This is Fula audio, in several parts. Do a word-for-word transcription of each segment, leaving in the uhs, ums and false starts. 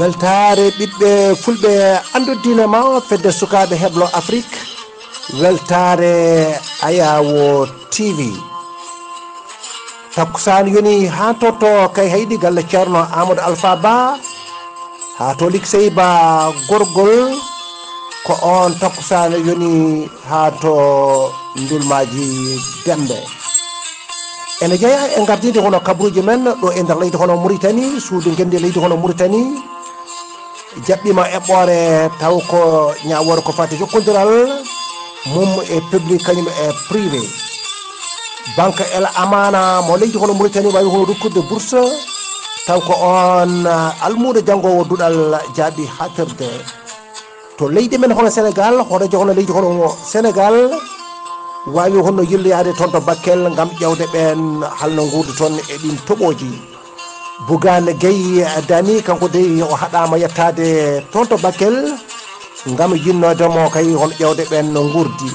Weltaare ɓiɓɓe fulɓe, anndu diine ma, fedde sukaaɓe heblo Afrik. Weltaare Ayawo T V. Takkusaan yoni haa totto kay haydi galle Ceerno Amadou Alpha Ba, haa to Liksey Ba Gorgol, ko oon takkusaan yoni haa to Ndulmaaji Dembe. Ene jeyaa e ngardiide hono kabaruuji men ɗo e nder leydi hono Muritani, suudu ngenndi leydi hono Muritani, jaɓɓiima eɓɓoore taw ko ñaawoore ko fati jokkondiral mum e public kañum e privé. Banque El Amana mo leydi hono Muritani waawi hono rokkude bourse, taw ko oon, ah, almuudo janngoowo duɗal jaaɓi haaɗtirde. To leydi men hono Sénégal, hoto jogono leydi hono Sénégal, waawi hono yilloyaade toon to Bakel ngam ƴeewde ɓeen hol no nguurdi toon e ɗiin toɓooji. Bougane Gueye Dany, kanko dey o haɗaama yettaade toon to Bakel ngam yinnoode mo kay hono ƴeewde ɓeen no nguurdi.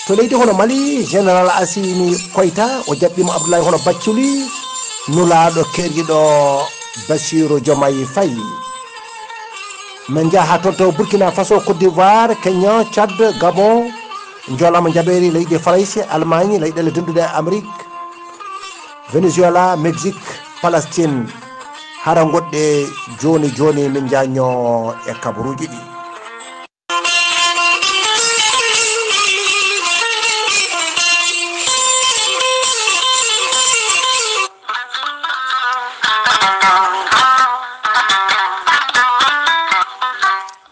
To leydi hono Mali, Général Assimi Koita, o jaɓɓiima Abdoulaye hono Bathily, nulaaɗo keeriiɗo Bassirou Diomaye Faye. Min njaha toon to Burkina Faso, Côte d'Ivoire, Kenya, Tchad, Gabon, njoolama njaɓeeri leyɗe Farayse, Allemagne, leyɗeele denduɗe e Amérique, Venezuela, Mexique, Palestine. Hara ngoɗɗe jooni jooni min njañño e kabaruuji ɗi.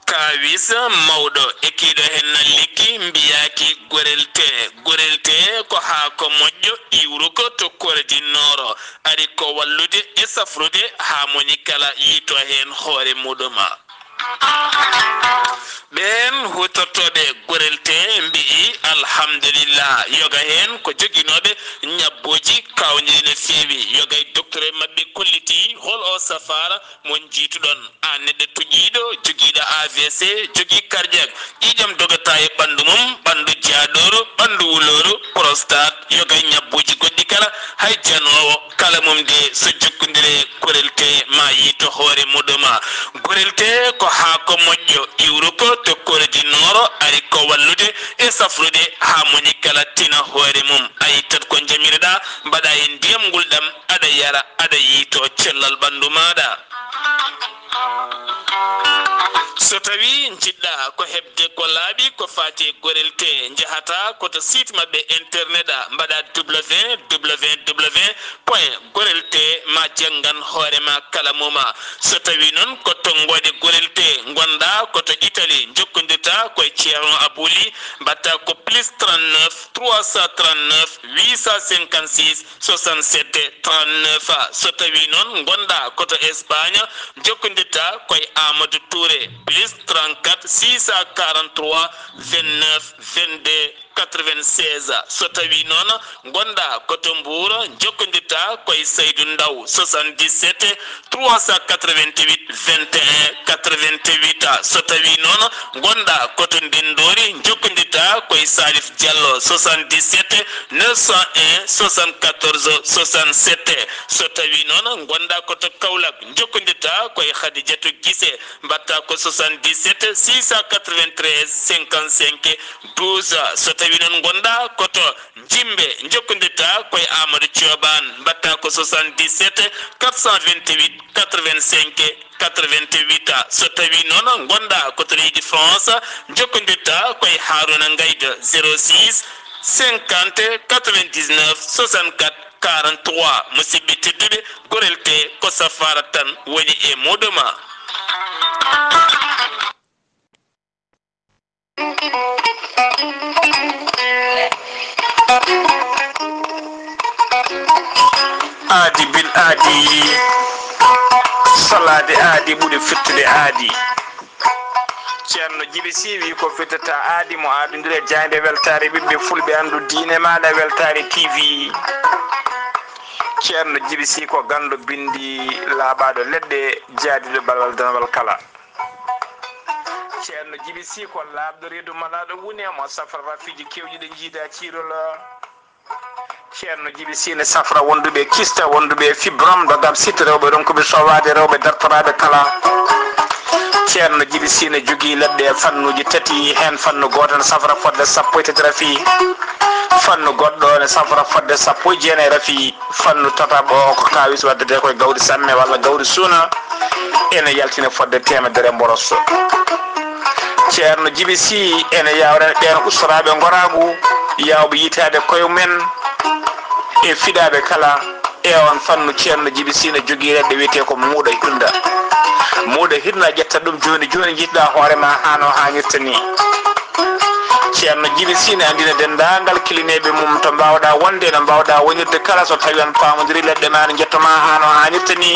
Kaawis mawɗo e kiiɗo heen na lekki mbiyaaki gorel tee. Gorel tee ko haako moƴƴo iwruko to kordi nooro. Ari ko wallude e safrude haa moni kala yiito heen hoore muɗum. Ɓeen huutortooɓe gorel tee mbi'i alhamdulillah, yoga heen ko joginooɓe ñabbuuji kaawniiɗi no feewi. Yoga e docteur maɓɓe kolliti hol o safaara mo njiituɗon. Aan neɗɗo tuƴiiɗo, jogiiɗo A V C, jogii cardiaque, ƴiiƴam dogata e ɓanndu mum, ɓanndu jaaɗooru, ɓanndu wulooru, prostate, yoga e ñabbuuji goɗɗi kala, hay janoowo kala mum de so jokkondire gorel tee ma yiito hoore muɗum. Gorel tee ko haako moƴƴo iwruko to kordi nooro, ari ko wallude e safrude haa moni kala tina hoore mum. A yittat ko njamiroɗaa, mbaɗaa e ndiyam ngulɗam, aɗa yara, aɗa yiito cellal ɓanndu maaɗa. So tawii njiɗɗaa ko heɓde ko laaɓi ko faati e gorel tee, njahataa ko to site maɓɓe internet, mbaɗaa W W W point gorel tee ma janngan hoore ma kala mum. So tawii noon ko to ngoɗe gorel tee ngonɗaa ko to Italie, njokkondirtaa ko e Ceerno Abuli, mbaɗtaa ko plus trente-neuf trois cent trente-neuf huit cent cinquante-six soixante-sept trente-neuf. So tawii noon ngonɗaa ko to Espagne, njokkondirtaa ko e Amadou Touré, plus trente-quatre six cent quarante-trois vingt-neuf vingt-deux quatre-vingt-seize. So tawii noon ngonɗaa ko to Mbuur, njokkondirtaa ko e Saydou Ndaw, soixante-dix-sept trois cent quatre-vingt-huit vingt et un quatre-vingt-huit. So tawii noon ngonɗaa ko to Ndenndoori, njokkondirtaa ko e Salif Diallo, soixante-dix-sept neuf cent un soixante-quatorze soixante-sept. So tawii noon ngonɗaa ko to Kaolack, njokkondirtaa ko e Khadijatou Guissé, mbaɗtaa ko soixante-dix-sept six cent quatre-vingt-treize cinquante-cinq douze. So tawii noon ngonɗaa ko to Jimbe, njokkondirtaa ko e Amadou Thioban, mbaɗtaa ko soixante-dix-sept quatre cent vingt-huit quatre-vingt-cinq quatre-vingt-huit. So tawii noon ngonɗaa ko to leydi France, njokkondirtaa ko e Harouna Ngaïda, zéro six cinquante quatre-vingt-dix-neuf soixante-quatre quarante-trois. Musidɓe tedduɓe, gorel tee ko safaara tan woni e muɗum. Aadi bil aadi, salaade aadi ɓuri fittude aadi. Ceerno Jibi Si wi ko fittata aadi mo aadondire jaaynde weltaare ɓiɓɓe fulɓe anndu diine maaɗa weltaare T V. Ceerno Jibi Si ko ganndo binndi laaɓaaɗo leɗɗe jaadiiɗo balal danawal kala. Ceerno Jibi Si ko laaɓɗo reedu malaaɗo wune mo safra rafiiji keewɗi ɗe njiida ciirol. Ceerno Jibi Sine safra wonduɓe kista, wonduɓe fibrom, dogam sit, rewɓe ronkuɓe sowaade, rewɓe dartoraaɓe kala. Ceerno Jibi Sine jogii leɗɗe e fannuuji tati, heen fannu gooto ne safra fodde sappo e tati rafi, fannu goɗɗo ne safra fodde sappo e jeenayi rafi, fannu tataɓo o ko kaawis waddetee koye gawri samme walla gawri suuna, ene yaltina fodde teemedere mboros. Ceerno Jibi Sii ene yaawrana ɓeen ustoraaɓe ngoraagu, yaawɓe yitaade koye mumen e fiɗaaɓe kala. E oon fannu, Ceerno Jibi Sii ne jogii leɗɗe wiyetee ko muuɗa hirnda. Muuɗa hirnda, a ƴetta ɗum jooni jooni, njiɗɗa hoore ma haa no haanirta ni. Ceerno Jibi Sii ne anndina denndaangal kilineeɓe mum to mbaawɗa wonde, no mbaawɗa wonirde kala, so tawi on paamondiri leɗɗe ma ne njetto ma haa no haanirta ni.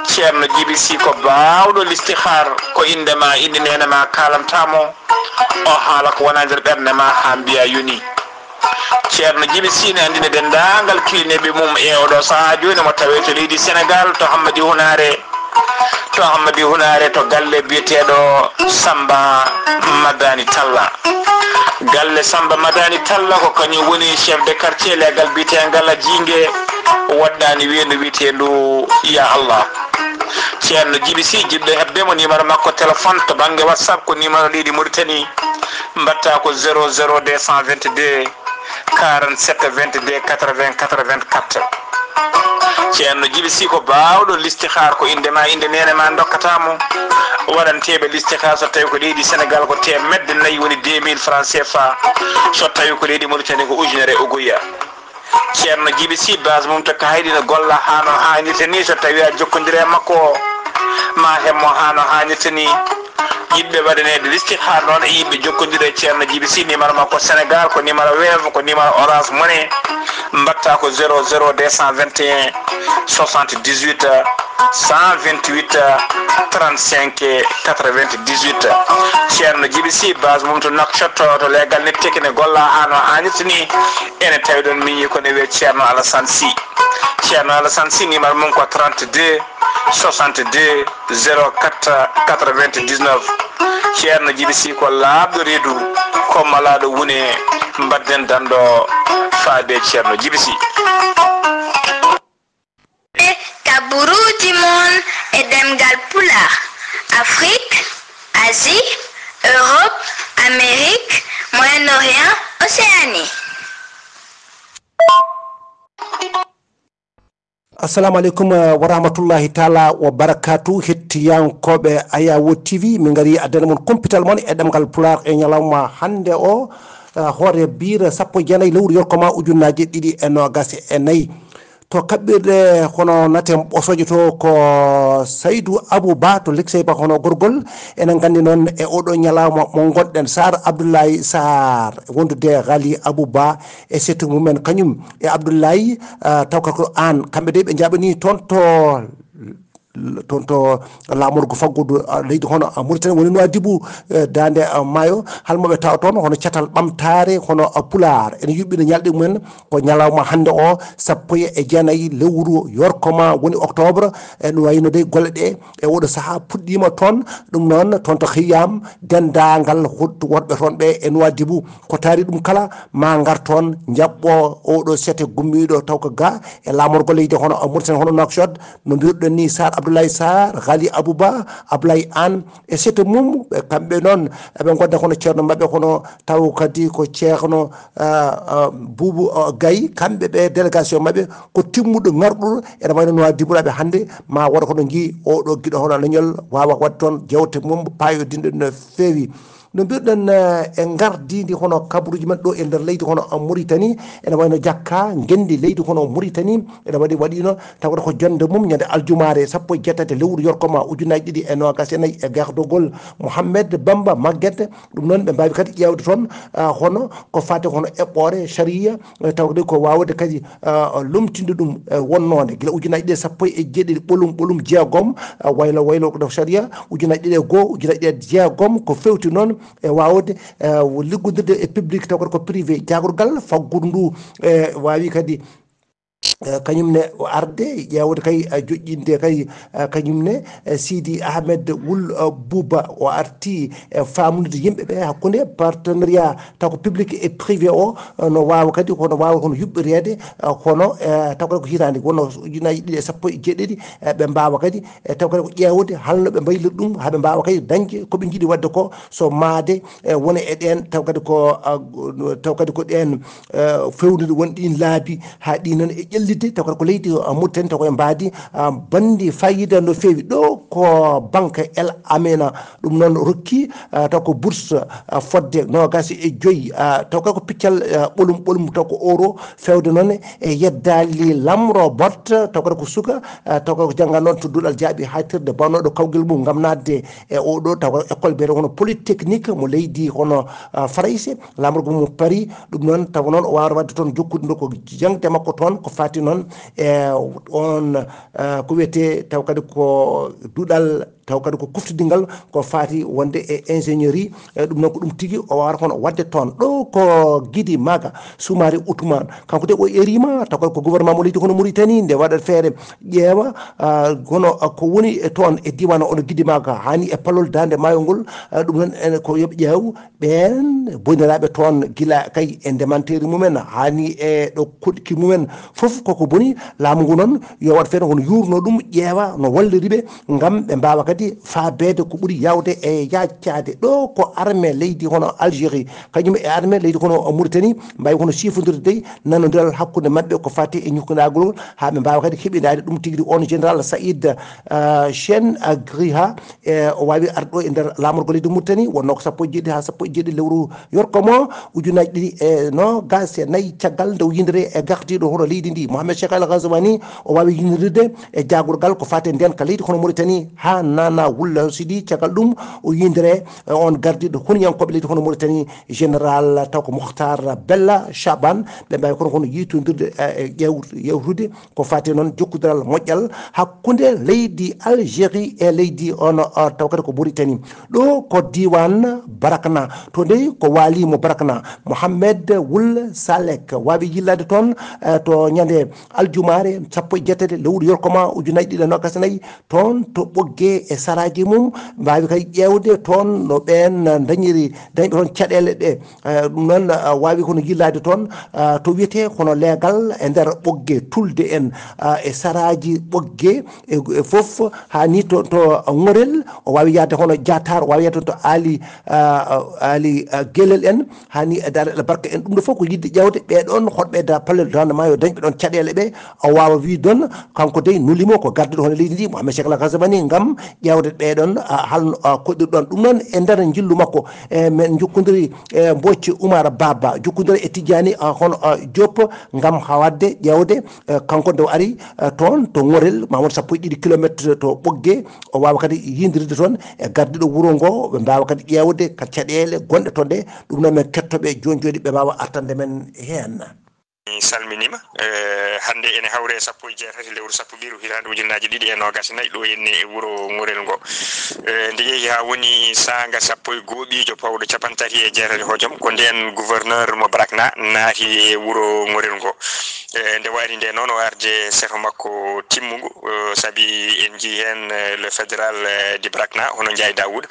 Ceerno Jibi Sii ko baawɗo listihaar, ko innde ma, innde neene ma kaalanta mo, o haala ko wona nder ɓernde ma haa mbiya yoni. Ceerno Jibi Sii ne anndina denndaangal kilineeɓe mum e oɗo sahaa jooni, mo tawee to leydi Senegaal, to Hammadi Hunaare, to Hammadi Hunaare, to galle biyeteeɗo Samba Madani Talla. Galle Samba Madani Talla ko kañum woni chef de quartier leegal biyeteengal Jiinge, waɗɗaani weendu wiyeteendu Ya Allah. Ceerno Jibi Sii, jiɗɗo heɓde mo, numéro makko téléphone to bannge WhatsApp ko numéro leydi Mauritanie, mbaɗta ko zéro zéro deux cent vingt-deux quarante-sept vingt-deux quatre-vingts quatre-vingt-quatre. Ceerno Jibi Sii ko baawɗo listihaar, ko innde ma, innde neene ma ndokkata mo. Waɗanteeɓe listihaar so tawi ko leydi Senegaal ko teemedde nayi, woni deux mille francs C F A. So tawi ko leydi Mauritanie ko ujunere ogoya. Ceerno Jibi Sii, base mum to Kahayɗi ne golla haa no haanirta ni, so tawi a jokkondire e makko, ma heɓ mo haa no haanirta ni. Yiɗɓe waɗaneede listihaar noon e yiɗɓe jokkondire e Ceerno Jibi Sii, numéro makko Senegaal ko numéro Wave, ko numéro Orange Money, mbaɗta ko zéro zéro deux cent vingt et un soixante-dix-huit cent vingt-huit trente-cinq quatre-vingt-dix-huit. Ceerno Jibi Sii, base mum to Nouakchott, to leegal Nittek, ne golla haa no haanirta ni. Ene tawi ɗon miñi ko ne wiyee Ceerno Alassane Sii. Ceerno Alassane Sii, numéro mum ko trente-deux soixante-deux zéro quatre quatre-vingt-dix-neuf. Ceerno Jibi Sii ko laaɓɗo reedu, ko malaaɗo wune, mbaɗden danɗo faade Ceerno Jibi Sii. Kaburuuji mon e ɗemngal Pulaar, Afrik, Asie, Europe, Amérique, Moyen-Orient, Océanie. Assalamu aleykum, eh, wa rahmatullahi taala wa barakatu. Hettiyankoɓe Ayawo T V, min ngari addana mon kumpital mon e ɗemngal Pulaar e ñalawma hannde o, eh, hoore biire sappo e jeenayi lewru yorkoma ujunnaaje ɗiɗi e noogas e nayi. To kaɓɓirɗe hono naten ɓosooje to ko Saydu Abou Ba to Liksey Ba hono gorgol. Enen nganndi noon e oɗo ñalawma mo ngonɗen, Saar Abdoulaye Saar wondude Ghali Abou Ba e seetu mumen kañum e Abdoulaye, ah, taw ko aan. Kamɓe de ɓe njaɓani toon to, toon to laamorgo faggudu, ah, leydi hono, ah, Mauritanie woni Nouadhibou, eh, daande, ah, maayo. Halmoɓe tawa toon hono catal ɓamtaare hono, ah, Pulaar. Ene yuɓɓina ñalɗi mumen ko ñalawma hannde o, sappo e jeenayi lewru yorkoma woni octobre. E no wayno de golle ɗe e oɗo sahaa puɗɗiima toon. Ɗum noon toon to Khiyaam denndaangal huɗ-, woɗɓe toon ɓe e Nouadhibou ko taari ɗum kala ma ngar toon njaɓɓo oɗo sete gummiiɗo taw ko ga e laamorgo leydi hono Mauritanie hono Nouakchott. No mbiruɗen ni, Saar Abdoulaye Saar, Ghali Abou Ba, Ablaye Anne e sete mum, ɓe kamɓe noon eɓe ngonda hono ceerno maɓɓe hono taw kadi ko ceerno, ah, ah, Boubou, ah, Gaye, kamɓe ɓe délégation maɓɓe ko timmuɗo ngarɗuɗo, ene wayno no dimbuɗaɓe hannde ma waɗa kono ngi oɗo giɗo hono leñol wawa waɗde toon jewte mum payodinɗe no feewi. No mbiruɗen, eh, e ngardidi hono kabaruji men ɗo e nder leydi hono Mauritanie, ene wayno jakka ngendi leydi hono Mauritanie, ene waɗi, waɗino tawata ko jonde mum ñande aljumaare sappo e jeetati lewru yorkoma ujunaji ɗiɗi e noogas e nayi e gardogol Mouhamed Bamba Maguette. Ɗum noon ɓe mbawi kadi ƴeewde toon, ah, hono ko fate hono eɓɓore sharia, eh, tawde ko wawde kadi, ah, lomtinde ɗum, eh, wonnode gila ujunaji ɗiɗi e sappo e jeeɗiɗi ɓolum ɓolum jeegom, ah, waylo waylo ko ɗo sharia ujunaji ɗiɗi e goho, ujunaji ɗiɗi e jeegom, ko fewti noon e wawde, eh, liggodirde e public taw kadi ko privé, jagorgal faggudu ndu, eh, wawi kadi eh, kañum ne o arde ƴeewde kay, eh, joƴƴinde kay, eh, kañum ne, eh, Sidi Ahmed Wul, eh, Buba o arti e famnude yimɓe ɓe hakkunde partenariat taw ko public e privé o, eh, no waawa kadi, kono waawa kono yuɓɓireede, eh, kono, eh, taw kadi ko hitaande wonno ujunaaji ɗiɗi e sappo e jeeɗiɗi, eh, ɓe mbaawa kadi, eh, taw kadi ko ƴeewde hol no ɓe mbayliri ɗum, haa ɓe mbaawa kadi dañde ko ɓe njiɗi waɗde ko, so maayde, eh, wona e ɗeen, taw kadi ko, ah, taw kadi ko ɗeen, eh, feewnude won ɗiin laabi, haa ɗi noon e ƴellitde, taw kadi ko leydi, ah, Mauritanie, taw ko e mbaadi, ah, banndi faayiida no feewi. Ɗo ko banque El Amina, ɗum noon rokki, ah, taw ko bourse, ah, fodde noogaas e joyi, ah, taw kadi ko piccal, ah, ɓolum ɓolum, taw ko euro, feewde noon e yeddaali Lamro Bot, taw kadi ko suka, ah, taw kadi ko jannga noon to duɗal jaaɓi haaɗtirde bawnooɗo kawgel mum ngam naatde e oɗo taw école mbiyetee hono polytechnique mo leydi hono, ah, Farayse, laamorgo mum Paris. Ɗum noon tawa noon o waawata waɗde toon jokkude nde ko jaŋde makko toon ko faati noon e on, ah, ko wiyetee taw kadi ko duɗal, taw kadi ko kuftidingal ko faati wonde e ingénierie. E ɗum noon ko ɗum tigi o waawata hono waɗde toon. Ɗo ko Gidi Maga Soumaré Outoumane, kanko de o eriima taw kadi ko gouvernement mo leydi hono Mauritanie nde waɗa feere ƴeewa, ah, kono, ah, ko woni e toon e diiwaan o no Gidi Maga, haani e palol daande maayo ngol, ah, ɗum noon ene ko yoɓe ƴeew ɓeen boniraaɓe toon gila kay e ndemanteeri mumen, haani e ɗo koɗki mumen fof koko boni. Laamu ngu noon yo waɗ feere kono yuurno ɗum ƴeewa no walliri ɓe ngam ɓe mbaawa kadi faabeede ko ɓuri yaawde e yaaccaade. Ɗo ko armée leydi hono Algérie, kañum e armée leydi hono Mauritanie, mbaawi kono sifondirde dey nanondiral hakkunde maɓɓe ko faati e ñukkindaagol haa ɓe mbaawa kadi heɓindaade ɗum tigi on général Saïd, ah, Chen Agriha, e o waawi arde ɗo e nder laamorgo leydi Mauritanie, wonnoo ko sappo e jeeɗiɗi haa sappo e jeeɗiɗi lewru yorko mo ujunaaji ɗiɗi e noogaas e nayi caggal nde o yindiri e gardiiɗo hono leydi ndi, Mohamed Cheikh Al Ghazouani, o waawi yindirde e jaagorgal ko faati e ndeenka leydi hono Mauritanie haa Nana Wula Sidi. Caggal ɗum o yindiri e on gardiiɗo honiyankooɓe leydi hono Mauritanie, général taw ko Mokhtar Bella Chaban, ɓe mbaawi kono kono yiytondirde, eh, e ƴeew-, yewtude ko faati noon jokkondiral moƴƴal hakkunde leydi Algérie e leydi on, eh, taw kadi ko Mauritanie. Ɗo ko diiwaan Barakna. To dey ko waali mo Barakna. Mohamed Wul Salek waawi yillaade toon, eh, to ñande aljumaare sappo e jeetati lewru yorkoma ujunaaji ɗiɗi e noogaas e nayi, toon to Ɓoggee e saraaji mum, mbaawi kadi ƴeewde toon no ɓeen dañiri, dañɓe toon caɗeele ɗe. Eh, ɗum noon, ah, waawi kono yillaade toon, ah, to wiyetee kono leegal e nder Ɓoggee Tulde en, ah, e saraaji Ɓoggee e, e fof, haa ni to, to Ŋorel, o waawi yahde hono Diatar, o waawi yahde toon to Aali, ah, Aali, ah, Gelel en, haa ni e Daara El Barka en. Ɗum ɗo fof ko yiɗde ƴeewde ɓee ɗoon hoɗɓe da palel rendement yo dañɓe ɗoon caɗeele ɓe, o waawa wiide ɗoon, kanko dey nulimo ko gardiiɗo hono leydi ndi, Mohamed Cheikh Al Ghazouani, ngam ƴeewde ɓee ɗoon, ah, hol no, ah, koɗɗiri ɗoon. Ɗum noon e nder njillu makko, e men njokkondiri e Mbocc Oumar Baba, jokkondiri e Tidiani, ah, hono, ah, Diop, ngam haa waɗde ƴeewde, eh, kanko nde o ari, eh, toon to Ŋorel, ma won sappo e ɗiɗi kilometre to Ɓoggee, o waawa kadi yindirde toon e gardiiɗo wuro ngo, ɓe mbaawa kadi ƴeewde ka caɗeele gonɗe toon ɗe. Ɗum noon men kettoɓe jooni jooni ɓe mbaawa artande men heen. Mi salminiima. Eh, hannde ene hawre e sappo e jeetati lewru sappo ɓiru hitaande ujunnaaji ɗiɗi e noogaas e nayi ɗo henne e wuro Ŋorel ngo. Eh, nde yehi haa woni saanga sappo e gooɓiijo pawɗo capanɗe tati e jeetati hojom, ko ndeen gouverneur mo Brakna naati e wuro Ŋorel ngo. Eh, nde waɗi nde noon o arde seto makko timmungu, eh, sabi en njii heen, eh, le fédéral, eh, de Brakna, hono Ndiaye Daoud.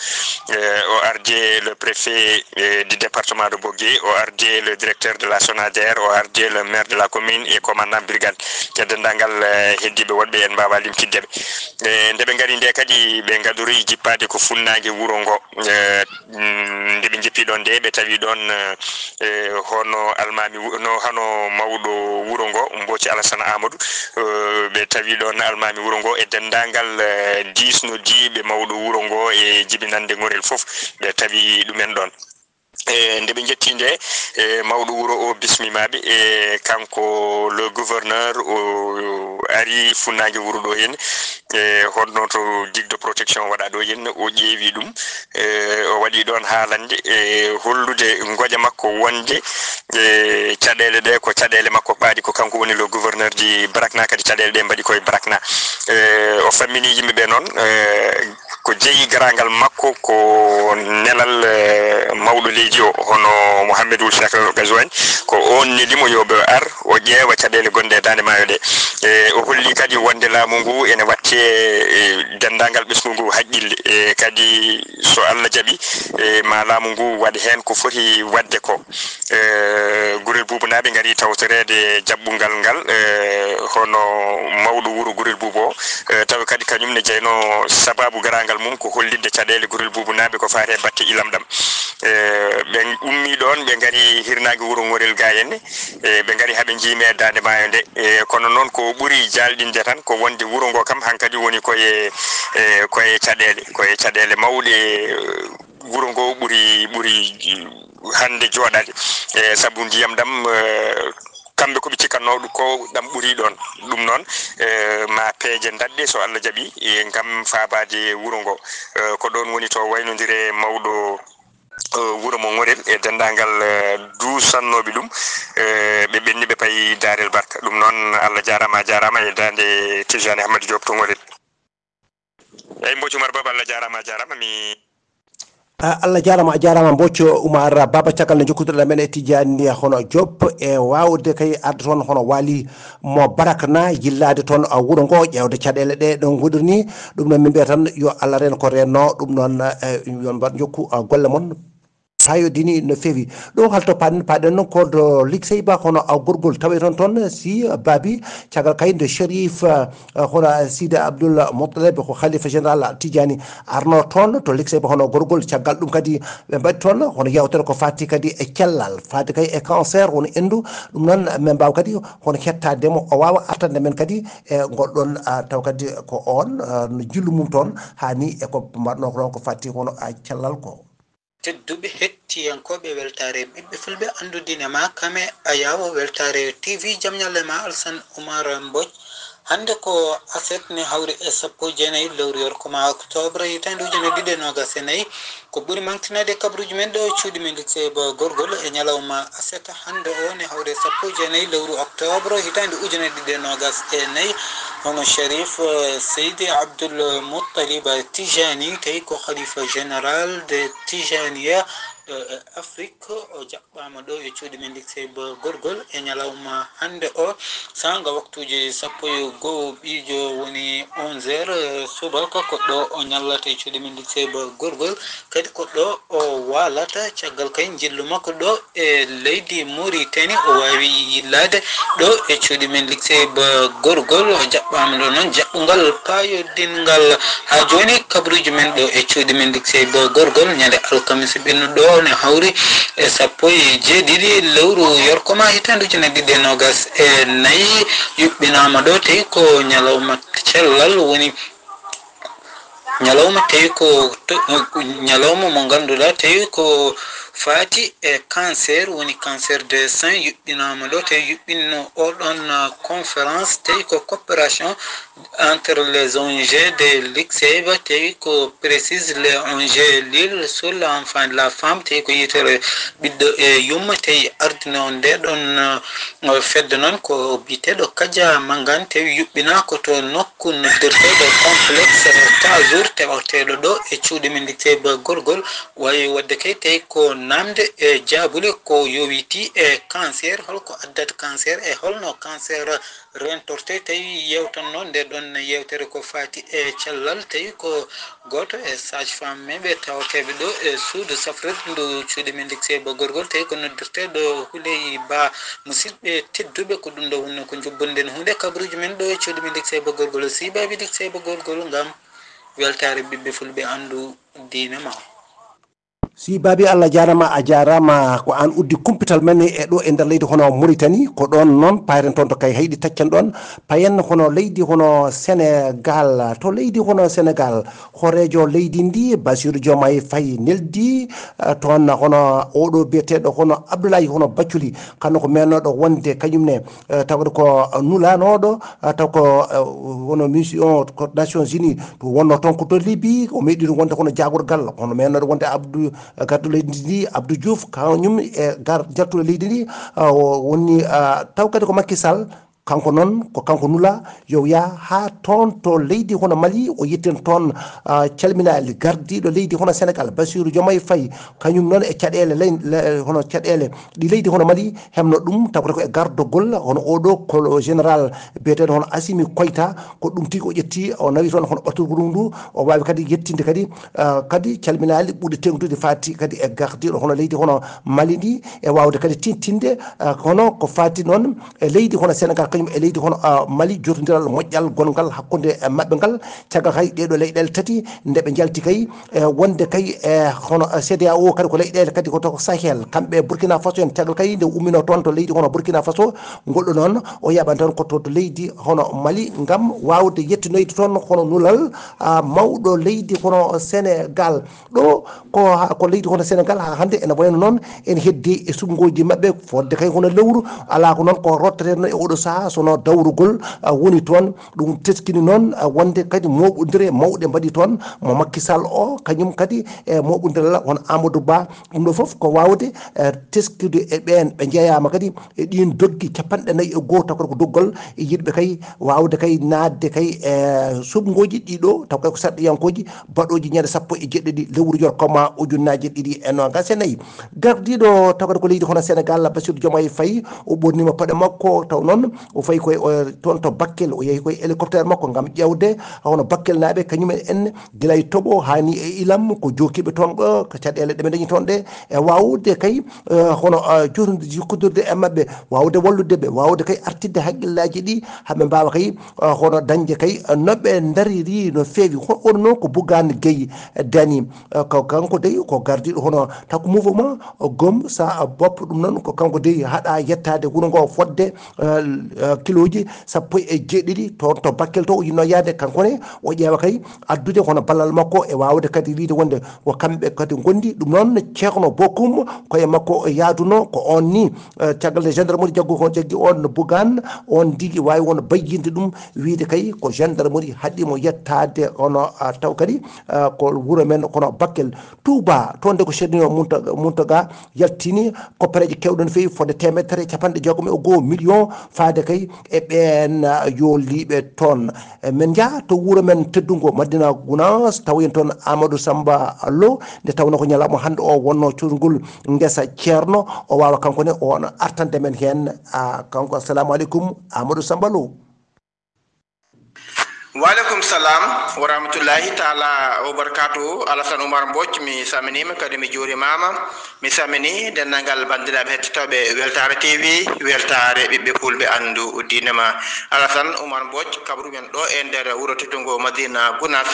Eh, o arde le préfet, eh, du département de Bogué, o arde le directeur de la Sonader, o arde le maire de la commune et commandant brigade. E denndaangal, eh, heddiiɓe wonɓe en mbaawa limtidde ɓe. Eh, nde ɓe ngari nde kadi, ɓe ngadori jippaade ko funnaange wuro ngo. Eh, mm, nde ɓe njippi ɗoon nde, ɓe tawi ɗoon, eh, eh, hono almaami wu-, no, hano mawɗo wuro ngo, Mbooci Alassane Amadou. Eh, ɓe tawi ɗoon almaami wuro ngo e denndaangal, eh, diisnodiiɓe mawɗo wuro ngo e jibinannde Ŋorel fof, ɓe tawi ɗumen ɗoon. E nde ɓe njetti nde, e mawɗo wuro o bismiima ɓe, e kanko le gouverneur o ari funnaange wuro ɗo henne, e honno to digue de protection waɗa ɗo henne, o ƴeewi ɗum, e o waɗi ɗoon haalande, e hollude ngoƴa makko wonde, e caɗeele ɗe ko caɗeele makko paaɗi, ko kanko woni le gouverneur di Brakna, kadi caɗeele ɗe mbaɗi koye Brakna. E o fammini yimɓe ɓe noon, e ko jeyi garaangal makko, ko nelal, eh, mawɗo leydi o, hono Mouhamed Ould Cheikh Ghazouani, ko oon neli mo yo ɓe ar, o ƴeewa caɗeele gonɗe e daande maayo nde. E, o holli kadi wonde laamu ngu ene waɗte, e, denndaangal ɓesngu ngu haqqille. E, kadi so Allah jaɓi, e, ma laamu ngu waɗ heen ko foti waɗde ko. Eh, Gurel Buubu naaɓe ngari tawtoreede jaɓɓungal ngal, eh, hono mawɗo wuro Gurel Buubu o, eh, tawi kadi kañum ne jeyno sababu garaangal mum ko hollitde caɗeele Gurel Buubu naaɓe ko faati e batte ilam ɗam. Eh, ɓe ummii ɗoon, ɓe ngari hirnaange wuro Ŋorel Gaayenne, eh, ɓe ngari haa ɓe njiimi e daande maayo nde. Eh, kono noon ko ɓuri jaalɗinde tan ko wonde wuro ngo kam hankadi woni koye, eh, koye caɗeele, koye caɗeele mawɗe, eh, wuro ngo ɓuri, ɓuri hannde jooɗaade, e sabu ndiyam ɗam, e, kamɓe ko ɓe cikatnoo ɗum ko ɗam ɓuri ɗoon. Ɗum noon, e, ma peeje ndaɗɗe so Allah jaɓi, e, ngam faabaade wuro ngo. E, ko ɗoon woni to waynondire mawɗo, e, wuro mo Ŋorel e denndaangal, e, duusannooɓe ɗum, e, ɓe ɓenni ɓe payi Daarel Barka. Ɗum noon Allah jaaraama, a jaaraama e daande Tijani Ahmadu Diop to Ŋorel. Eyi, Mbooc Umar Baaba, Allah jaaraama, a jaaraama. Mi Ah, Allah jaaraama, a jaaraama, Mbooc Umar Baaba. Caggal nde jokkondirɗen men e Tijani hono Diop, e waawde kay arde toon hono Waali mo Barakna, yillaade toon, ah, wuro ngo, ƴeewde caɗeele ɗe ɗo ngondiri ni. Ɗum noon, min mbiyata tan yo Allah reen ko reenno. Ɗum noon, eh, yo mbaɗ njokku, ah, golle mon. Paayodini no feewi. Ɗo halto paɗen, paɗen noon ko to Likseyba hono, ah, gorgol tawe toon, toon si, ah, baabi, caggal kay nde Cherif, ah, hono, ah, Sidi Abdoul Moutaleb ko Khalifa Général Tijani arno toon to Likseyba hono gorgol. Caggal ɗum kadi ɓe mbaɗi toon hono yewtere ko fati kadi e cellal, fati kay e cancer woni endu. Ɗum noon min mbaawa kadi hono hettaade mo, o waawa artande men kadi e ngol ɗon, ah, taw kadi ko on, ah, no jillu mum toon hani e ko mbaɗno ko ɗon ko fati hono, ah, cellal ko. Tedduɓe hettiyankooɓe weltaare ɓiɓɓe fulɓe anndude ma kame Ayawo weltaare T V, jam ñalle ma Alsan Oumar Mbodj. Hannde ko aset ne hawri e sappo e jeenayi lewru yorko ma octobre hitaande ujunere ɗiɗi e noogas e nayi. Ko ɓuri maŋtinaade e kabaruuji men ɗo e cuuɗi men Likseyba Gorgol e ñalawma aset hannde o ne hawri e sappo e jeenayi lewru octobre hitaande ujunere ɗiɗi e noogas e nayi. Hono Sharif, eh, Seydi Abdoul Moutalib Tijani, tawi ko Khalifa Général de Tijaniya, eh, eh, Afrique, o jaɓɓaama ɗo e cuuɗi men Likseyba Gorgol e ñalawma hannde o. Saanga waktuuji sappo e go'o ɓiijo woni onze heures, eh, subaka ko ɗo o ñallata e cuuɗi men Likseyba Gorgol. Kadi ko ɗo o waalata caggal kay njillu makko ɗo e leydi Mauritanie. O waawi yillaade ɗo e cuuɗi men Likseyba Gorgol. O jaɓɓaama ɗo noon jaɓɓungal paayodinngal. Haa jooni kabaruuji men ɗo e cuuɗi men Likseyba Gorgol ñande alkamisa ɓennuɗo o ne hawri e sappo e jeeɗiɗi lewru yorko ma hitaande ujunere ɗiɗi e noogas e nayi. Yuɓɓinaama ɗo tawi ko ñalawma cellal woni ñalawma tawi ko to-, ñalawma mo ngannduɗaa tawi ko faati e cancer, woni cancer de sein. Yuɓɓinaama ɗo tawi yuɓɓinno oɗon, ah, conférence tawi ko coopération entre les O N G de Likseyba, tawi ko précise les O N G Lille sur l'enfant, la femme, tawi ko yitere ɓiɗɗo e yumma, tawi ardino nde ɗon, ah, fedde noon ko biyeteeɗo Kadia Mangane, tawi yuɓɓinaa ko to nokku noddirteeɗo complexe Tazour, teɓateeɗo ɗo e cuuɗi men Likseyba Gorgol. Waawi waɗde kay tawi ko naamde e jaabule ko yowitii e cancer, holko addata cancer e holno cancer rentorte. Tawi yewtanno nde ɗon yewtere ko faati e cellal, tawi ko gooto e sage-femme men ɓe tawateeɓe ɗo e suudu safrirdu cuuɗi men Likseyba Gorgol, tawi ko noddirteeɗo Huley Ba. Musidɓe tedduɓe, ko ɗum ɗo wonno ko njubbunɗen huunde kabaruuji men ɗo e cuuɗi men Likseyba Gorgol, siibaaɓe Likseyba Gorgol, ngam weltaare ɓiɓɓe fulɓe anndu diine ma. Si baabi, Allah jaaraama, a jaaraama. Ko aan uddi kumpital men e ɗo e nder leydi hono Mauritanie. Ko ɗoon noon payren toon to Kayhayɗi, taccen ɗoon, payen hono leydi hono Senegal. To leydi hono Senegal, hooreejo leydi ndi, Bassirou Diomaye Faye, neldi, eh, toon hono oɗo biyeteeɗo hono Abdoulaye hono Bathily, kanko ko meenooɗo wonde kañum ne, eh, tawde ko nulaanooɗo, eh, taw ko, eh, hono mission ko Nations Unies, to wonno toon ko to Libye, o meeɗi ɗum wonde hono jaagorgal, hono meenooɗo wonde Abdou, eh, garɗo leydi ndi, Abdou Diouf, kañum e gar-, jaltuɗo leydi ndi, eh, o woni, eh, taw kadi ko Macky Sall, Kanko noon, ko kanko nula yo yah haa toon to leydi hono Mali, o yettin toon, ah, calminaali gardiiɗo leydi hono Senegaal, Bassirou Diomaye Faye, kañum noon e caɗeele ley-, le-, hono caɗeele ɗi leydi hono Mali, hemno ɗum, tawata ko e gardogol hono oɗo ko général biyeteeɗo hono Assimi Koïta, ko ɗum tigi o ƴetti, o nawi toon hono ɓaturgu ɗum ndu, o waawi kadi yettinde kadi, ah, kadi calminaali ɓurɗi teeŋtude faati kadi e gardiiɗo hono leydi hono Mali ndi, e waawde kadi tintinde, ah, hono ko faati noon e leydi hono Senegaal, kañum e leydi hono, ah, Mali, jotondiral moƴƴal gonngal hakkunde e maɓɓe ngal, caggal kay ɗeeɗo leyɗeele tati nde ɓe njalti kay, e wonde kay e hono, ah, C D A O kadi ko leyɗeele kadi ko to Sahel, kamɓe e Burkina Faso en, caggal kay nde ummino toon to leydi hono Burkina Faso, ngol ɗo noon o yaɓan toon ko to, to leydi hono Mali ngam waawde yettinoyde toon hono nulal, ah, mawɗo leydi hono Senegaal. Ɗo ko ha, ko leydi hono Senegaal haa hannde ene wayno noon ene heddi e suɓngooji maɓɓe fodde kay hono lewru, alaa ko noon ko rotteteeno e oɗo sahaa, so no dawrugol, ah, woni toon. Ɗum teskini noon, ah, wonde kadi mooɓondire mawɗe mbaɗi toon mo Macky Sall o, kañum kadi e mooɓondiral hono Amadou Ba. Ɗum ɗo fof ko waawde, eh, teskidude e ɓeen ɓe njeyaama kadi e ɗiin doggi capanɗe nayi e goo, taw kadi ko doggol e yiɗɓe kay waawde kay naatde kay e suɓngooji ɗiɗo, taw kay ko sarɗiyankooji baɗooji ñande sappo e jeɗɗi lewru jorkoma ujunnaaje ɗiɗi e noogas e nayi. Gardiiɗo taw kadi ko leydi hono Senegaal, Bassirou Diomaye Faye, o ɓorniima paɗe makko, taw noon o fayi koye, o, toon to Bakel, o yehi koye hélicoptère makko ngam ƴeewde hono Bakelnaaɓe kañum en gila e toɓo haa ni e ilam, ko jookiiɓe toon ɗo, ko caɗeele ɗe ɓe dañi toon ɗe, e waawde kay, eh, hono, eh, jotondirde, jokkondirde e maɓɓe, waawde wallude ɓe, waawde kay artirde hakkillaaji ɗi, haa ɓe mbaawa kay, eh, hono dañde kay, eh, no ɓe ndariri no feewi. Ho-, on noon ko Bougane Gueye Dany, eh, ko kanko dey ko gardiiɗo hono takku mouvement, eh, Gëm Sa Bopp, ɗum noon ko kanko dey haɗa yettaade wuro ngo fodde, eh, eh, kilooji sappo e jeeɗiɗi to, to Bakel to o yinno yahde, kanko ne o ƴeewa kay addude hono ballal makko e waawde kadi wiyde wonde ko kamɓe kadi ngondi. Ɗum noon Ceerno Bokum koye makko o yaaduno ko on ni, eh, caggal nde gendarmerie jaggu ko jaggi on Bougane, on ndigi waawi won bayyinde ɗum wiyde kay ko gendarmerie haɗi mo yettaade hono, ah, taw kadi, ah, ko wuro men hono Bakel. Touba, toon de ko Ceerno Munta-, Muntaga yaltini koppereeje keewɗe no feewi, fodde teemedere e capanɗe jeegom e goo million, faade kay e ɓeen, ah, yooliiɓe toon. E men njaha to wuro men teddungo Madina Gounass, tawoyen toon Amadou Samba Lo, nde tawnoo ko ñalawma hannde o wonnoo cosgol ngesa Ceerno, o waawa kanko ne o wona artande men heen. Ah, kanko, assalamu aleykum, Amadou Samba Lo. Waaleykum salam wa rahmatullahi taala wa barakatuhu. Alassane Oumar Mbodj, mi salminiima, kadi mi juurimaama. Mi salmini denndaangal banndiraaɓe hettotooɓe Weltaare T V, Weltaare ɓiɓɓe Fulɓe anndu diine ma. Alassane Oumar Mbodj, kabru men ɗo e nder wuro teddungo Madina Gounass.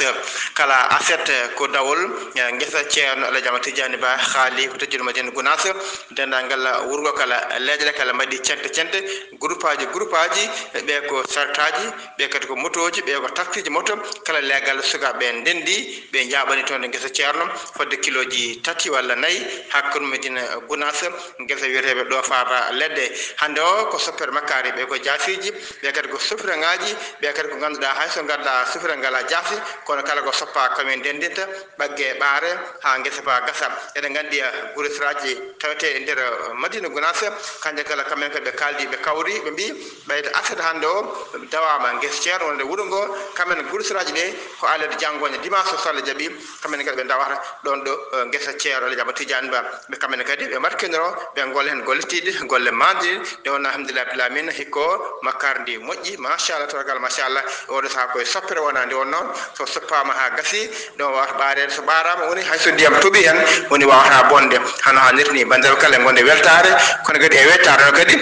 Kala aset ko dawol, eh, ngesa Ceerno Alhaji Ahmad Tidiane Ba, haali ko teddungo Madina Gounass. Denndaangal wuro ngo kala, leyɗe ɗe kala mbaɗi cente cente, groupaaji groupaaji, ɓe ko sartaaji, ɓe kadi ko motooji, ɓe ko taksiiji moto, kala leegal sukaaɓe ndenndi, ɓe njaaɓani toon e ngesa Ceerno fodde kilooji tati walla nayi, hakkunde Madina Gounass, ngesa wiyeteeɓe ɗo faata leɗɗe. Hannde o ko soppere makkaari, ɓe ko jaasiiji, ɓe kadi ko sofirangaaji, ɓe kadi ko ngannduɗaa hay so ngadda sofira ngala jaasi, kono kala ko soppa kamin ndenndinta, ɓagge ɓaare haa ngesa ba gasa. Eɗen nganndi, eh, gure siraaji taweteeɗe nder, eh, Madina Gounass, kanje kala kamen kadi ɓe kaaldi, ɓe kawri, ɓe mbii, ɓayde aset hannde o dawaama ngesa Ceerno wonde wuro ngo, kamen gure siraaji ɗe ko alet janngoñe dimanche so Allah jaɓi, kamen kadi ɓe ndawata ɗoon ɗo, eh, ngesa Ceerno Alhaji Ahmad Tidiane Ba. Ɓe kamen kadi ɓe mbattinoro, ɓe golla heen golle tiiɗɗe, golle manɗe, nde wonnoo alhamdulillah rabbil alamina, hikka makkaari ndi moƴƴi, machallah, tabarkalla, machallah. E oɗo sahaa koye soppere wonaa nde wonnoo, so soppaama haa gasi, ɗon wawata ɓaareede, so ɓaaraama woni hay so ndiyam toɓi heen, woni wawata bonde. Hano haanirta ni, banndiraaɓe kala, ngonde weltaare, kono kadi e weltaare o kadi,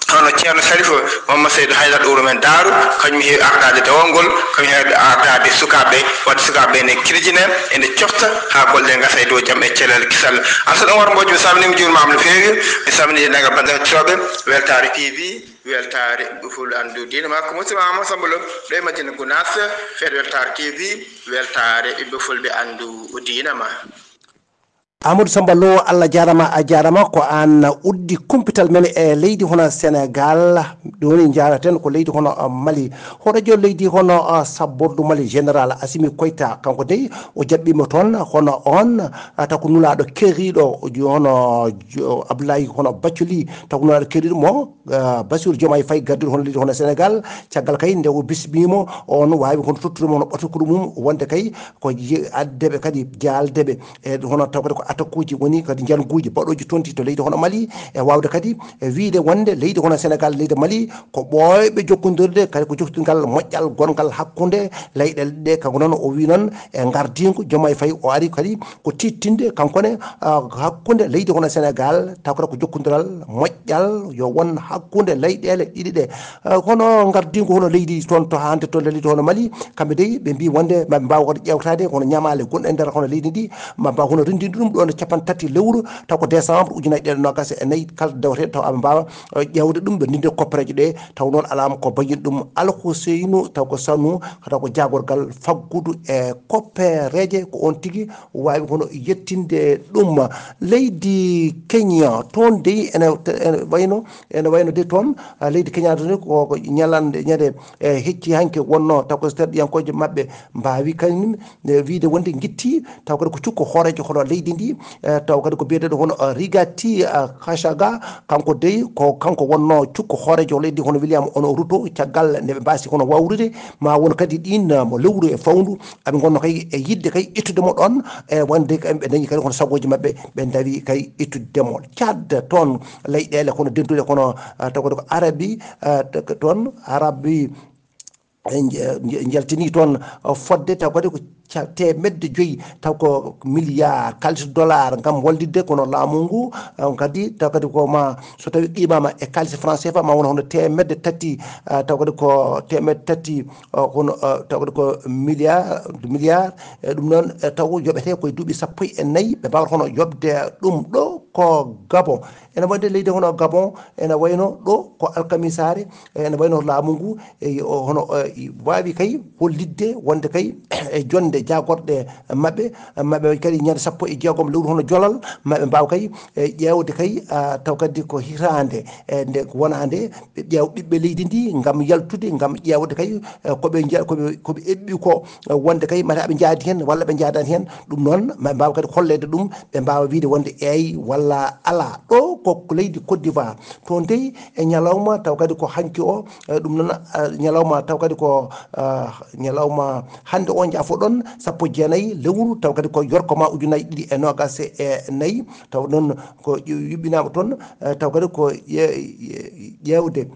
hono Ceerno Sharif Mamma Seydou Haydara ɗo wuro men Daaru, kañum heewi ardaade dewol ngol, kañum heewi ardaade sukaaɓe, wadde sukaaɓe ene kirjine, ene cofta haa golle ɗe ngasa e dow jam e cellal kisal. Alassane Oumar Mbodj, mi salminiima, mi juurimaama no feewi, mi salmini denndaangal banndiraaɓe hettotooɓe Weltaare T V, Weltaare ɓiɓɓe Fulɓe anndu diine ma, ko musidɗo ma Amadou Samba Lo, ɗo e Madina Gounass, fedde Weltaare T V, Weltaare ɓiɓɓe Fulɓe anndu diine ma. Amadou Samba Lo, Allah jaarama, a jaarama. Ko aan uddi kumpital men e leydi hono Senegal. Ɗum woni njaaraten ko leydi hono, uh, Mali. Hoɗo jo leydi hono, uh, sabbordu Mali, Général Assimi Koïta, kanko dey o jaɓɓiima toon hono oon, uh, taw ko nulaaɗo keeriiɗo, hono jo-, Abdoulaye hono Bathily, taw ko nulaaɗo keeriiɗo mo, uh, Bassirou Diomaye Faye gadduɗo hono leydi hono Senegal. Caggal kay nde o bismiimo, on waawi kono tottude mo hono ɓatokuru mum, wonde kay ko yi-, addeɓe kadi jaaldeɓe e hono taw kadi ko attaque uji woni kadi njanguuji baɗooji tonti to leydi hono Mali, e waawde kadi e wiyde wonde leydi hono Senegal, leydi Mali ko ɓooyɓe jokkondirde, kadi ko jokkondirgal moƴƴal gongal hakkunde leyɗeele ɗe. Kanko noon o wi noon e ngardiingu Diomaye Faye o ari kadi ko tiiɗtinde kanko ne, ah, hakkunde leydi hono Senegal, taw kadi ko jokkondiral moƴƴal yo won hakkunde leyɗeele ɗiɗi ɗe. Ah, kono ngardiingu hono leydi toon to hannde toon leydi hono Mali, kamɓe dey ɓe mbi wonde maɓe mbaawa waɗde ƴeewtaade hono ñamaale gonɗe e nder hono leydi ndi, ma mbaawa hono renndinde ɗum ɗoon e cappanɗe tati lewru, taw ko décembre ujunaaji ɗiɗi e noogaas e nayi, kala deweteeɗo taw aɓe mbaawa, eh, ƴeewde ɗum, ɓe ndinde koppereeje ɗe, taw noon alaama ko bayin ɗum Alhuseynu, taw ko Sanu, taw ko jaagorgal faggudu e koppereeje, ko oon tigi waawi hono yettinde ɗum. Leydi Kenya, toon dey ene, ene wayno, ene wayno dey toon, ah, leydi Kenya toon ko, ko ñalande, ñande, eh, hecci hanki wonno, taw ko so tawi ɗiyankooje maɓɓe mbaawi kañum, eh, wiyde wonde ngitti, taw kadi ko cukko hooreejo hono leydi ndi, eh, taw kadi ko biyeteeɗo hono, eh, Rigathi, eh, Gachagua, kanko dey ko kanko wonno cukko hooreejo leydi hono William hono Ruto, caggal nde ɓe mbaasi hono wawrude, ma won kadi ɗin, eh, mo lewru e fawndu, aɓe ngonno kay e yidde kay ittude mo ɗon, e wonde kay ɓe dañi kadi hono sagooji maɓɓe, ɓe ndawi kay ittude mo. Tchad toon leyɗeele kono dentuɗe kono, ah, taw kadi ko Arabi, ah, t-, toon Arabi, e nje-, nje-, njaltini toon, ah, fodde taw kadi ko ca-, teemedde joyi, taw ko milliard kaalis dollar ngam wallitde kono laamu ngu, ah, kadi taw kadi ko ma so tawi qimama e kaalis franc C F A ma won hono teemedde tati, ah, taw kadi ko teemedde tati, ah, kono, ah, taw kadi ko milliard, milliard, e ɗum noon, e taw yoɓete koye duuɓi sappo e nayi ɓe mbawata hono yoɓde ɗum ɗo ko Gabon. Ene wayde leydi hono Gabon, ene wayno ɗo ko alkamisaare, ene wayno laamu ngu, e o, hono, e, waawi kay hollitde wonde kay e jonde jaagorɗe maɓɓe, maɓɓe kadi ñande sappo e jeegom lewru hono jolal, maɓe mbaaw kay, e, ƴeewde kay, ah, taw kadi ko hitaande, e, nde wonaa nde, ɓe ƴeew ɓiɓɓe leydi ndi ngam yaltude, ngam ƴeewde kay, e, ko ɓe nja-, ko ɓe, ko ɓe eɓɓi ko, e, wonde kay mata ɓe njaadi heen walla ɓe njaadaani heen. Ɗum noon, maɓe mbaaw kadi holleede ɗum, ɓe mbaawa wiyde wonde eey walla alaa. Ɗo ko leydi Côte d'Ivoire. Toon dey e ñalawma taw kadi ko hanki o, e, ɗum noon, ah, ñalawma taw kadi ko, ah, ñalawma hannde o, njaafo-ɗon, sappo e jeenayi lewru, taw kadi ko yorkoma ujunaaji ɗiɗi e noogaas e nayi, taw noon ko yu-, yuɓɓinaama toon, eh, taw kadi ko ƴe-, ƴe-, ƴeewde,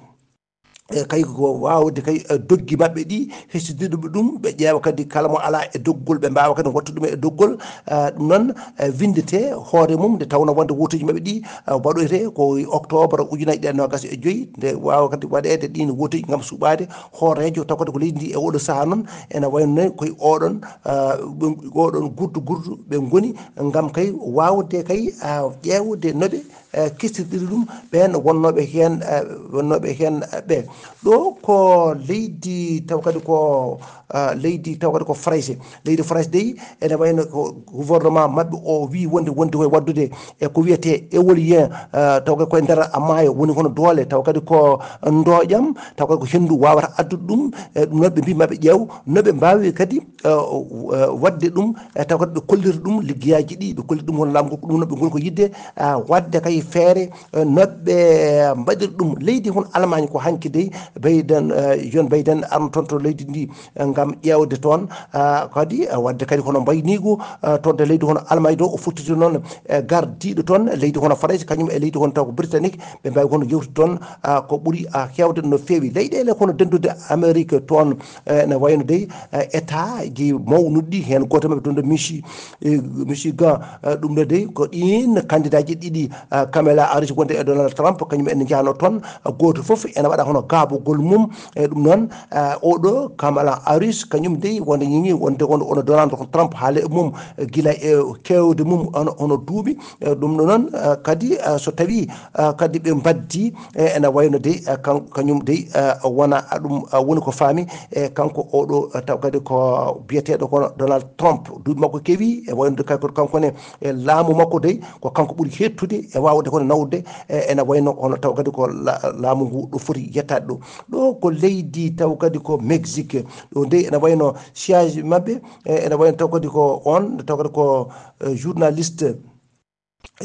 eh, kay ko waawde kay, eh, doggi maɓɓe ɗi, hesɗitirɓe ɗum, ɓe ƴeewa kadi kala mo alaa e doggol, ɓe mbaawa kadi wattude ɗum e doggol, eh, ɗum noon, eh, winndete hoore mum, nde tawnoo wonde wooteeji maɓɓe ɗi, eh, waɗoyte ko octobre ujunaaji ɗiɗi e noogaas e joyi, nde waawa kadi waɗeede ɗiin wooteeji ngam suɓaade hooreejo, taw kadi ko leydi ndi e oɗo sahaa noon ene wayno noon koye oɗon, ah, ɗum, oɗon gurdu gurdu ɓe ngoni ngam kay waawde kay, ah, ƴeewde no ɓe, eh, kistirɗiri ɗum ɓeen wonnooɓe heen, eh, wonnooɓe heen, eh, ɓe. Ɗo ko leydi taw kadi ko, ah, leydi taw kadi ko Farayse. Leydi Farayse dey ene wayno ko gouvernement maɓɓe o wii wonde, wonde koye waɗdude e ko wiyetee éolien, eh, taw kadi koye nder maayo woni hono doole, taw kadi ko ndooƴam, taw kadi ko henndu waawata addude ɗum, e ɗum noon ɓe mbii maɓe ƴeew no ɓe mbaawi kadi, eh, eh, waɗde ɗum, e taw kadi ɓe kolliri ɗum liggeyaaji ɗi, ɓe kolliri ɗum hono laamu ngu, ko ɗum noon ɓe ngoni ko yiɗde, eh, waɗde kay feere, eh, no ɓe mbaɗiri ɗum. Leydi hono Allemagne ko hanki dey Biden, eh, Joe Biden arno toon to leydi ndi, eh, ngam ƴeewde toon, ah, kadi, ah, waɗde kadi hono mbayniigu, ah, toon to leydi hono Allemagne ɗo, o fottiti noon, eh, gardiiɗo toon leydi hono Farayse, kañum e leydi hono taw ko Britannique, ɓe mbaawi hono yewtude toon, ah, ko ɓuri, ah, heewde no feewi. Leyɗeele hono denndude Amérique toon, eh, ene wayno dey, eh, État ji mawnuɗi ɗi, heen gooto maɓɓe toon to Michi-, eh, Michigan, eh, ɗum ɗo dey ko ɗiin candidat ji ɗiɗi, ah, Kamala Harris wonde e Donald Trump, kañum en njahnoo toon, ah, gooto fof ene waɗa hono gaabugol mum, e ɗum noon, ah, oɗo Kamala Harris Kañum dey wonde ñiŋi wonde on, ono Donald Trump haala e mum, eh, gila e kewde mum ono, ono duuɓi. Eh, ɗum ɗo noon, eh, kadi, eh, so tawi, eh, kadi ɓe mbaddi, eh, ene wayno dey, eh, kan-, kañum dey, eh, wona ɗum, eh, woni ko faami, eh, kanko oɗo, eh, taw kadi ko biyeteeɗo kono Donald Trump, duuɓi makko kewi, e wayno de kay ko kanko ne, e laamu makko dey, ko kanko ɓuri hettude e waawde kono nawde, eh, ene wayno hono taw kadi ko la-, laamu ngu ɗo foti yettaade ɗo. Ɗo ko leydi taw kadi ko Mexique. Ɗo dey ene wayno siège maɓɓe, eh, ene wayno taw kadi ko on, taw kadi ko, eh, journaliste,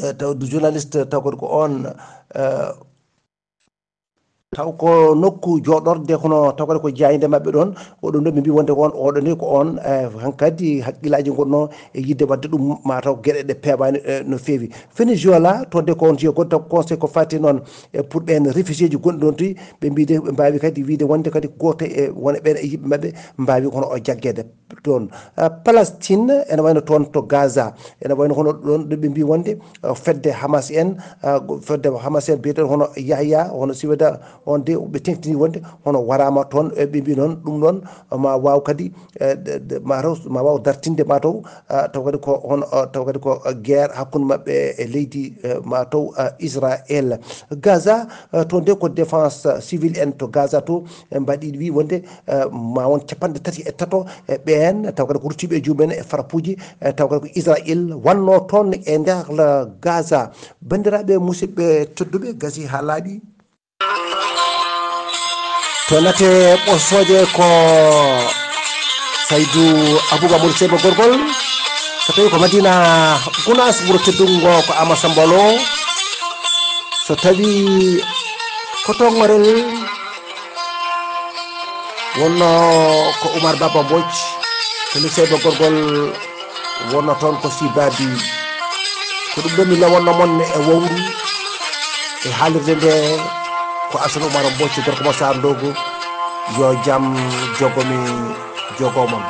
eh, taw journaliste taw kadi ko on, eh, taw ko nokku jooɗorde kono taw kadi ko jaaynde maɓɓe ɗoon. Oɗon ɗo ɓe mbii wonde ko on, oɗo ni ko on, eh, hankadi hakkillaaji ngonno e yiɗde waɗde ɗum, ma taw geɗe ɗe peewaani, eh, no feewi. Venezuela, toon de ko on jeyi goɗɗo conseil ko faati noon, eh, pour ɓeen réfugié ji gonɗi ɗoon toy, ɓe mbiide, ɓe mbaawi kadi wiide wonde kadi gooto e wona ɓeen e yimɓe maɓɓe mbaawi kono o jaggeede toon. Ah, Palestine, ene wayno toon to Gaza, ene wayno kono ɗoon ɗo ɓe mbii wonde, ah, fedde Hamas en, ah, go-, fedde Hamas en mbiyeteeɗo hono Yahya, hono Siweda on de, ɓe teŋtini wonde hono waraama toon, e ɓe mbii noon ɗum ɗoon ma waaw kadi, eh, de, de, ma taw, ma waaw dartinde ma taw, ah, taw kadi ko hono, ah, taw kadi ko, ah, guerre hakkunde maɓɓe e leydi, eh, ma taw, ah, Israël. Gaza, ah, toon de ko défense civile en to Gaza to, en mbaɗi wi wonde, eh, ma won capanɗe tati e tato e ɓeen, taw kadi ko ruttiiɓe e jumum en e farappuuji, eh, taw kadi ko Israël wannoo toon e nder la Gaza. Banndiraaɓe musidɓe tedduɓe, gasi haa laaɓi. To nate ɓosooje ko Saydu Abuba Mori Seyba Gorgol. So tawi ko Madina Gunaas, wuro teddungo ko Ama Samba Lo. So tawi ko to Ŋorel wonno ko Oumar Baba Mbodj, to Seyba Gorgol wonno toon ko Sibabi. Ko ɗum ɗo mi newonno mon e wowru e haalirde nde ko Assane Oumar Mbodj, gorko mo Saar Ndogo. Yo jam jogo mi jogo mon.